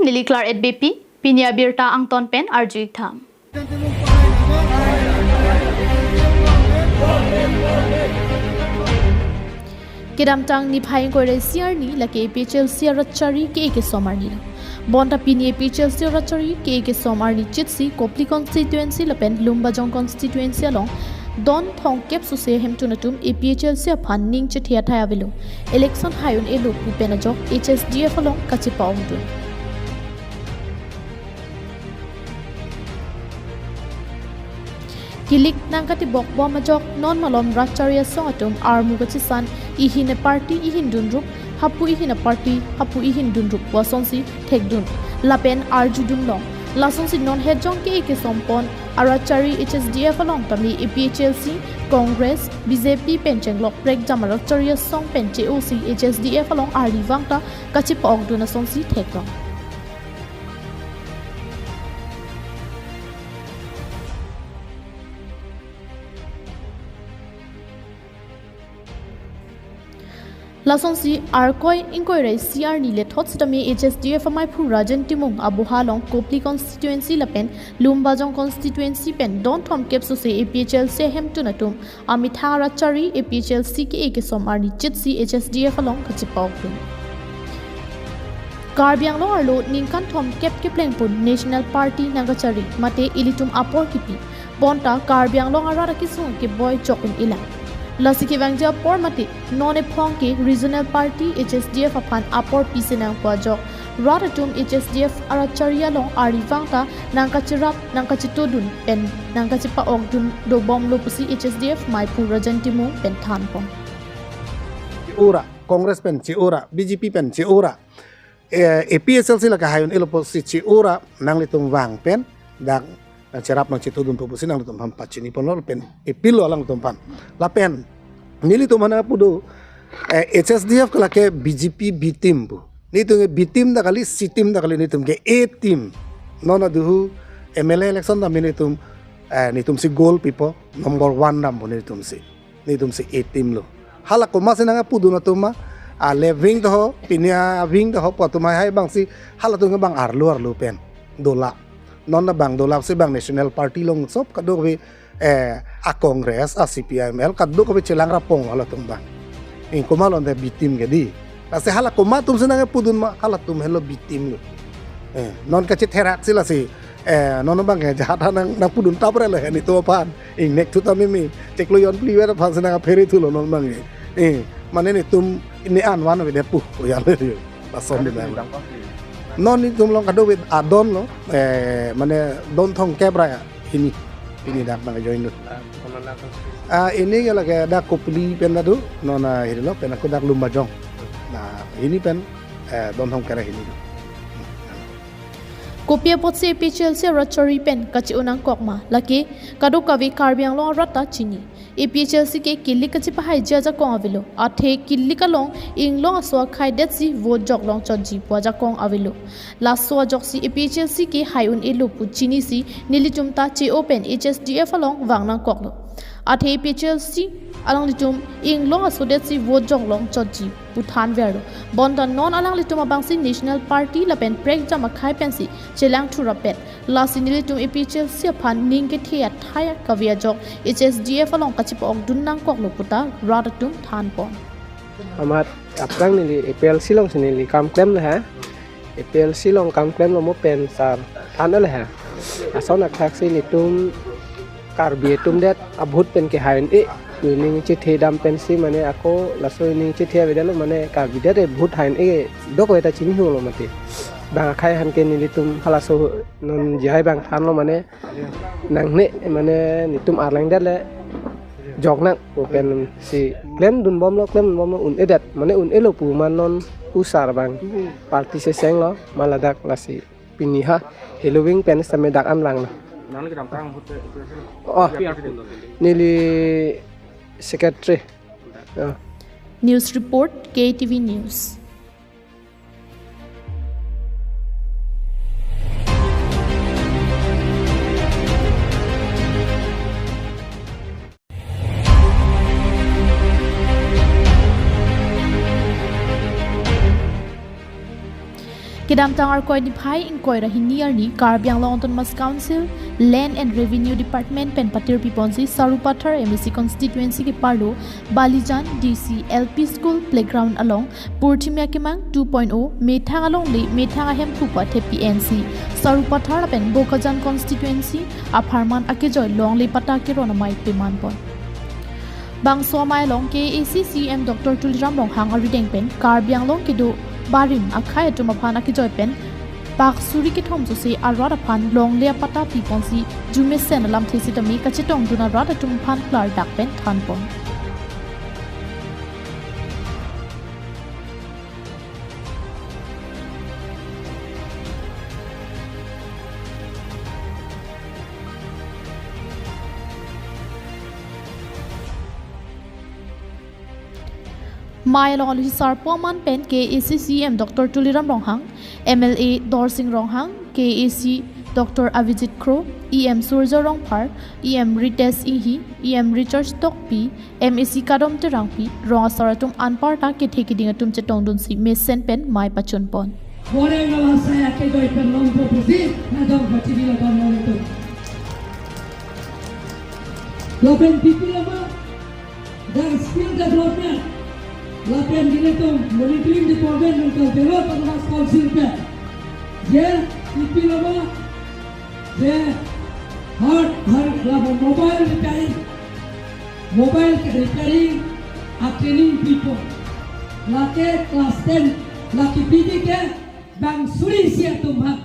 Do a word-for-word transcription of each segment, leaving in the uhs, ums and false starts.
Neli Claret Beypi, pini abirta angton pen arju-ik tha. Kedamtang niphai ingkoi ra isi arni lake APHLC arat chari ke-e kesom arni lo. Bonta pini APHLC arat chari ke-e kesom arni chitsi Kopili constituency lapen Lumbajong constituency along don thomkep sose hemtun atum APHLC aphan ning chethe athai avelo. Election hai un-elo pu pen ajok HSDF along kachepa-ongdun. Kilik nangkatibok bom ajok non malom rat chari asong atum armu kachesan, ihin a-party ihin dunrup, hapu ihin a-party hapu ihin dunrup pu asonsi thekdun lapen arjudun long. Lasonsi non hejong ke-e kesom pon arat chari HSDF along tame APHLC, Congress, BJP pen chenglok prekjam arat chari asong pen che-osi HSDF along arnivang ta kachepa-okdun asonsi theklong. Lasonsi Arkoi ingkoi ra isi arni lethot sitame HSDF amaiphu Rajen Timung aboha along Kopili constituency lapen Lumbajong constituency pen don thomkep sose APHLC ahemtun atum amethang arat chari APHLC ke-e kesom arni chitsi HSDF along kachepa-okdun. Karbi Anglong arlo ningkan thomkep kepleng pon National Party nangkachari mate ilitum apor kipi. Bonta Karbi Anglong arat akesung keboi chok un-elang. Lasi kevangji apor mate non ephong ke regional party HSDF aphan apor pisi nangpo ajok rat atum HSDF arat chari along arnivang ta nangkacherap, nangkachetodun pen nangkachepa-okdun dobomlo pusi HSDF amaiphu Rajen Timung pen thanpon. Che-o ra, Congress pen che-o ra, BJP pen che-o ra, eh, APHLC lake hai un-elo pusi che-o ra, nanglitum vang pen dak nangcherap nangchetodunpo pusi nanglitum aphan pachiniponlo pen appeal lo alangtum aphan. Lapen nelitum aphan nangpu do, eh, HSDF ke lake BJP B team pu. Nelitum ke B team ta kali, C team ta kali, nelitum ke A team. Non aduhu MLA election tame nelitum, eh, nelitumsi gold pipo, number one dampo nelitumsi. Nelitumsi A team lo. Hala komatsi nangpudun atum ma, a left wing ta ho, pini a wing ta ho, pu atum hai hai abangsi, halatum ke bang arlo arlo pen dola. Non ta bang dolasi bang National Party along sop kadokave, eh, a Congress, a CPIML, kadokave chelang rapong halatum bang. Ing komat lo ante B team ke di. Lasi hala komat atumsi nangpudun ma, halatum helo B team lo. Eh, non kachetheraksi lasi, eh, non bang ke jahat nang, nangpudun tapre lo he nelitum aphan. Ing nek thu tame me, chiklo jon phli vet aphansi nangphere thulo non bang ke. Eh, mane nelitum ne an van avedet pu, o ya lo yo. Lason di bang. Non nelitum along kadokave adon lo, eh, mane don thomkep ra hini, hini dak nangjoin lo. Ah, komandan ko. Ah, hini ke lake dak Kopili pen ta do, non ahirlo, pen ako dak Lumbajong. Na, hini pen, eh, don thomkep ra hini do. Kopi apotsi APHLC arat chari pen kache-o nangkok ma, lake kadokave Karbi Anglong arat ta chini. APHLC ke kilik kachepahaiji ajakong avelo. Athe kilik along inglong aso akhai detsi vote joklong chotji pu ajakong avelo. Laso ajoksi APHLC ke hai un-elo pu chinisi nelitum ta che-o pen HSDF along vang nangkoklo. Athe APHLC alanglitum inglong aso detsi vote joklong chotji pu thanverlo. Bonta non alanglitum abangsi National Party lapen prekjam akhai pensi chelang thurapet. Lasi nelitum APHLC aphan ning kethe athai akave ajok HSDF along kachepa-okdun nangkoklo puta rat atum thanpon. Amat aphrang neli APHLC alongsi neli kam klemlo ha. APHLC along kam klemlo mo pen sar thanlo ha. Ason athaksi nelitum Karbi atum det a-vote pen ke hai un-e. Ining chethe dam pensi mane ako laso ining chethe avedetlo mane Karbi det a-vote hai un-e dokave ta chinilo mati. Bang akhai aphan ke nelitum halaso non jihai bang thanlo mane nangne mane nelitum arleng det le jok nang pu pensi klemdunbomlo, klemdunbomlo un-edet mane un-elo pu ma non usar bang party sesenglo ma ladak lasi. Pini ha, heloving pen same dak an lang na. Nang kedamtang ahut te, itu sih. Oh, neli secretary. Oh. News report, KATV News. Kedamtang Arkoi niphai ingkoi ra hini arni Karbi Anglong Autonomous Council Land and Revenue Department pen patirpi ponsi Sarupathar M A C constituency keparlo Balijan D C L P School playground along Purthimi Akemang two point oh methang alongle methang ahemphu pathepi ensi Sarupathar lapen Bokajan constituency apharman akejoi longle patta keron amei peman pon. Bangso amei along K A A C C E M Doctor Tuliram Ronghang arideng pen Karbi Anglong kedo barim akhei atum aphan akejoi pen pak suri kethom sose arat aphan longle apatta piponsi jumesen alamthe sitame kachetongdun arat atum aphan klardak pen thanpon. Amei along aluhi sarpo aman pen K A A C C E M Doctor Tuliram Ronghang, M L A Dorsing Ronghang, K A A C Doctor Avijit Kro, E M Surjya Rongphar, E M Ritesh Enghi, E M Richard Tokbi, M A C Kadom Terangpi, rong asar atum anparta kethe keding atum chetongdunsi mesen pen amei pachunpon. Boreng alasai akejoi pen longpo pusi nadong pachini laban nong itu. Lapen P P lama dan skill development lapen ilitum monitoring department nangkal belot Autonomous Council pen je P P lama je hard hard laban mobile repairing, mobile repairing a training pipo. Lake class ten, lake P G ke bang suri isi atum aphan,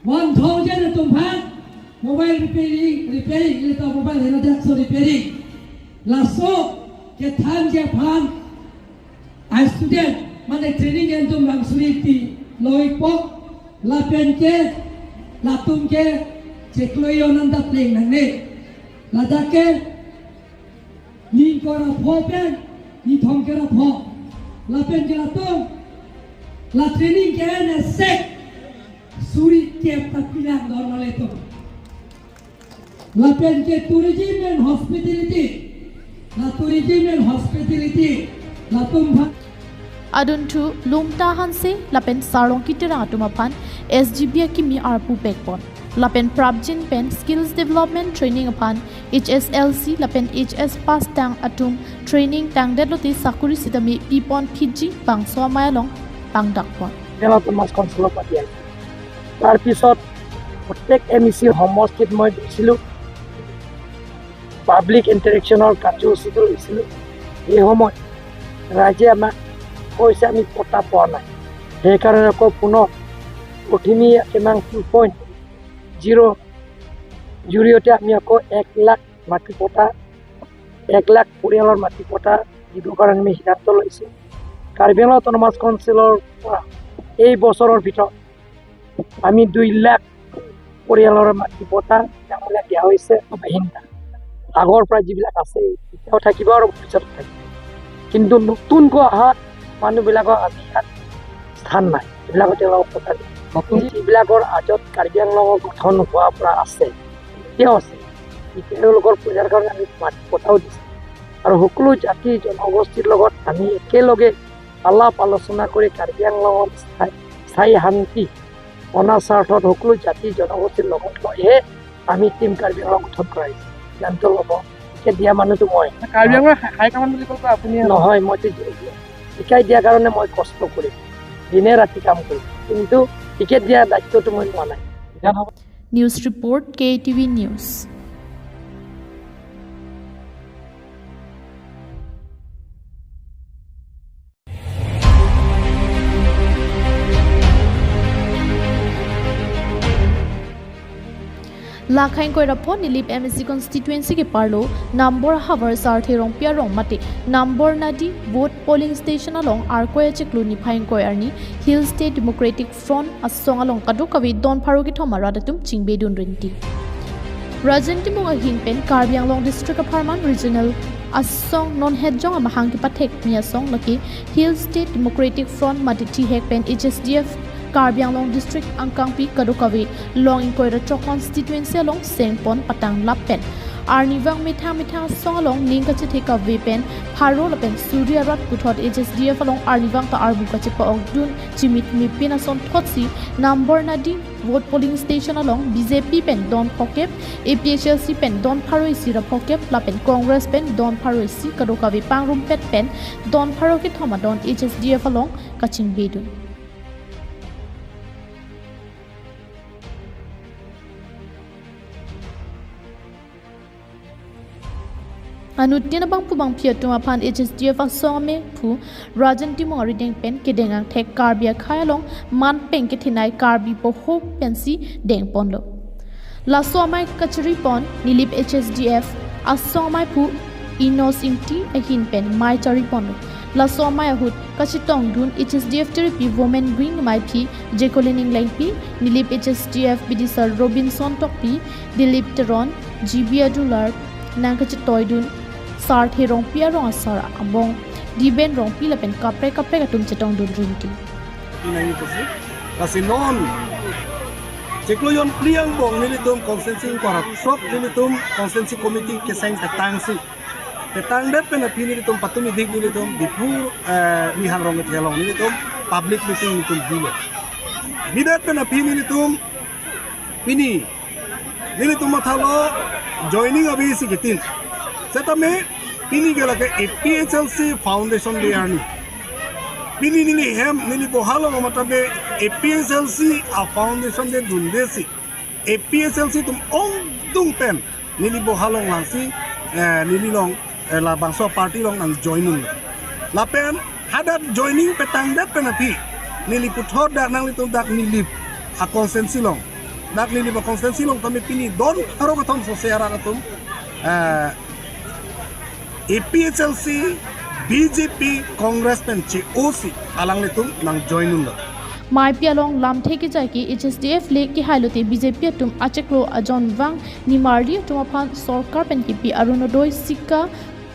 one thousand atum aphan mobile repairing, repairing, ilitum mobile hena dak so repairing. Laso kethanji aphan a student mane training entum bang suri ti loipo lapen ke latum ke cheklo yo nanda pleng nangne. Ladak ke ni ingkoi ra pho pen ni thomkep ra pho lapen ke latum la training ke nesek suri kep ta pilang don male tum. Lapen ke tourism and hospitality, la tourism and hospitality, latum aphan. Adunthu Lumta Hanse lapen Sarlongki Terang atum aphan S G B akimi arpu pekpon. Lapen prapjin pen skills development training aphan H S L C lapen H S pass tang atum training tangdet lote sakuri sitame pipon phitji bangso amei along pangdakpon. Kerala Autonomous Council of India. তাৰ পিছত প্ৰত্যেক M E চি সমষ্টিত মই গৈছিলোঁ, পাব্লিক ইণ্টাৰেকশ্যনৰ কাৰ্যসূচীটো লৈছিলোঁ। সেই সময়ত ৰাইজে আমাক কৈছে আমি পট্টা পোৱা নাই, সেইকাৰণে আকৌ পুনৰ পথিমী কিমান টু পইণ্ট জিৰ' জৰিয়তে আমি আকৌ এক লাখ মাটি পট্টা, এক লাখ পৰিয়ালৰ মাটি পট্টা দিবৰ কাৰণে আমি সিদ্ধান্ত লৈছোঁ। কাৰ্বি আংলং অট'নমাছ কাউন্সিলৰ পৰা এই বছৰৰ ভিতৰত আমি দুই লাখ পৰিয়ালৰ মাটি পট্টা গাঁৱলীয়া দিয়া হৈছে। বাসিন্দা আগৰ পৰা যিবিলাক আছে, এতিয়াও থাকিব আৰু ভৱিষ্যতে থাকিব। কিন্তু নতুনকৈ অহা মানুহবিলাকক আমি ইয়াত স্থান নাই, এইবিলাকক তেওঁলোকক পট্টা দিয়া। নতুন যিবিলাকৰ আজত কাৰ্বি আংলঙৰ গঠন হোৱাৰ পৰা আছে, এতিয়াও আছে, তেওঁলোকৰ পূজাৰ কাৰণে আমি মাটি পট্টাও দিছোঁ। আৰু সকলো জাতি জনগোষ্ঠীৰ লগত আমি একেলগে আলাপ আলোচনা কৰি কাৰ্বি আংলঙত স্থায়ী, স্থায়ী শান্তি অনাৰ স্বাৰ্থত সকলো জাতি জনগোষ্ঠীৰ লগত লৈহে আমি টিম কাৰ্বি আংলং গঠন কৰা হৈছে। সিদ্ধান্ত ল'ব, টিকেট দিয়া মানুহটো মই। কাৰ্বি আংলঙৰ হাই, হাই কমাণ্ড বুলি ক'লে আপুনি? নহয়, মই টিকেট দিয়া, টিকেট দিয়াৰ কাৰণে মই কষ্ট কৰিম, দিনে ৰাতি কাম কৰিম, কিন্তু টিকেট দিয়া দায়িত্বটো মই লোৱা নাই। বিধানসভা News report, K T V News. Lakhai ingkoi ra pho Nilip M A C constituency keparlo Nambor havar Sarthe Rongpi arong mate Nambor Nadi vote polling station along Arkoi achiklo niphai ingkoi arni Hill State Democratic Front asong along kadokave don pharo kethom arat atum chingbedun rinti. Rajen Timung ahin pen Karbi Anglong District apharman regional asong non hetjong amahang kepathekmi asong lake Hill State Democratic Front mate thihek pen H S D F Karbi Anglong District angkangpi kadokave long ingkoi ra throk constituency along sengpon patanglap pen Arnivang methang methang asong along ning kachethe kave pen pharo lapen suri arat puthot H S D F along arnivang ta armu kachepa-okdun chimit mepin asonthotsi Nambor Nadi vote polling station along B J P pen don phokep, A P H L C pen don pharo isi ra phokep lapen Congress pen don pharo isi kadokave pangrumpet pen don pharo kethom adon H S D F along kachingbedun. Anuttin abangphu bangphi atum aphan H S D F asong amephu Rajan Timung arideng pen kedeng angthek Karbi akhei along manpeng kethenei Karbi poho pensi dengponlo. Laso amei kacharipon Nilip H S D F asong ameiphu Enos Ingti ahin pen mei chariponlo. Laso amei ahut kachetongdun H S D F Tiripi Women Wing ameiphi Jacqueline Englengpi, Nilip H S D F bidisar Robinson Tokbi, Dilip Teron, G B Adular, nangkachetoidun Sarthe Rongpi arong asar angbong Diben Rongpi lapen kaprek kaprek atum chetongdun rinti. Pinai itu sih. Lasi non chiklo jon phli angbong nelitum constituency ingkoi ra throk nelitum constituency committee keseng petangsi. Petangdet pen aphi nelitum patumi dik nelitum Diphu, eh, Nihang Rong Kethe along nelitum public meeting nelitum bilo. Bidet pen aphi nelitum pini nelitum mathalo joining abisi ketin. Setame pini ke lake A P H L C Foundation Day arni. Pini neli hem neli bohalong matame A P H L C a-foundation day dundesi A P H L C atum ongdung pen neli bohalong langsi, eh, neli long, eh, labangso party along nangjoinun. Lapen hadak joining petangdet pen aphi neli puthot dak nanglitum dak Nilip a-constituency along. Dak Nilip a-constituency along tame pini don pharo kethom sose arat atum, eh, A P H L C, B J P, Congress pen che-osi alanglitum nangjoinunlo. Meipi along lamthe kejai ke H S D F le kehailote B J P atum achiklo ajon vang nimarli atum aphan sorkar pen kipi Orunodoi sika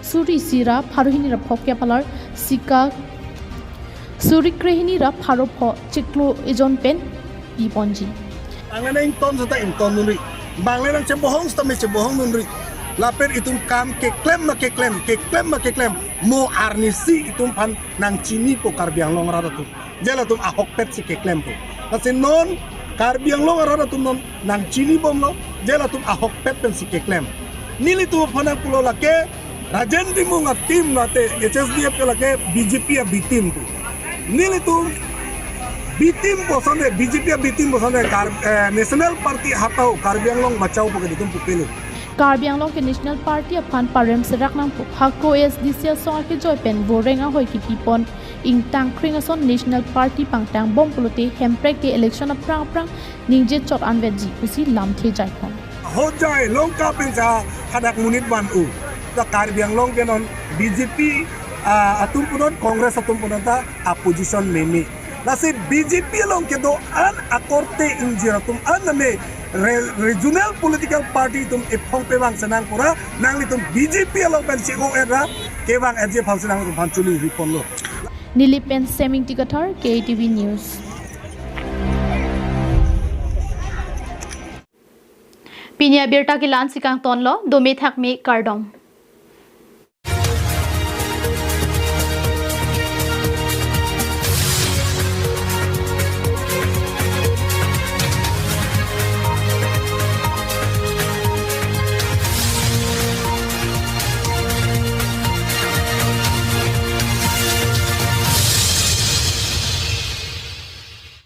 suri isi ra pharo hini ra phokep alar sika suri krehini ra pharo pho chiklo ejon pen piponji. Bang le nang ington seta ingtonnunri. Bang le nang chebohong seta me chebohongnunri. Lapen itum kam keklem ma keklem, keklem ma keklem. Mo arnisi itum aphan nangchinipo Karbi Anglong arat atum. Je latum ahokpet si keklempo. Lasi non Karbi Anglong arat atum non nangchinibomlo. Je latum ahokpet pensi keklem. Nelitum aphan nangpulo lake Rajen Timung a-team mate H S D F ke lake B J P a-B team pu. Nelitum B team puson de, B J P a-B team puson de, Kar-, eh, National Party Hatao, Karbi Anglong Bachao pu ke nelitum pupelo. Karbi Anglong ke National Party aphan parem serak nangpo. Hako A S D C asong akejoi pen voreng ahoi kipipon ingtang kring ason National Party pangtangbom pulote Hemprek te election aphrang aphrang ningje chot anvetji pusi lamthe jaipon. Hojai Lanka pensi hadak monit van-o. Ta Karbi Anglong ke non B J P, ah, atum punon, Congress atum punon ta opposition meme. Lasi B J P along kedo-an akorte ingjir atum an name re-, regional political party atum ephong pevang senang pura nanglitum B J P along pensi o era kevang aje phang senang atum aphan chuli hiponlo. Nilip pen Seming Tikathar, K T V News. Pini abirta ke la-ansi kangtonlo, dome thakme kardom.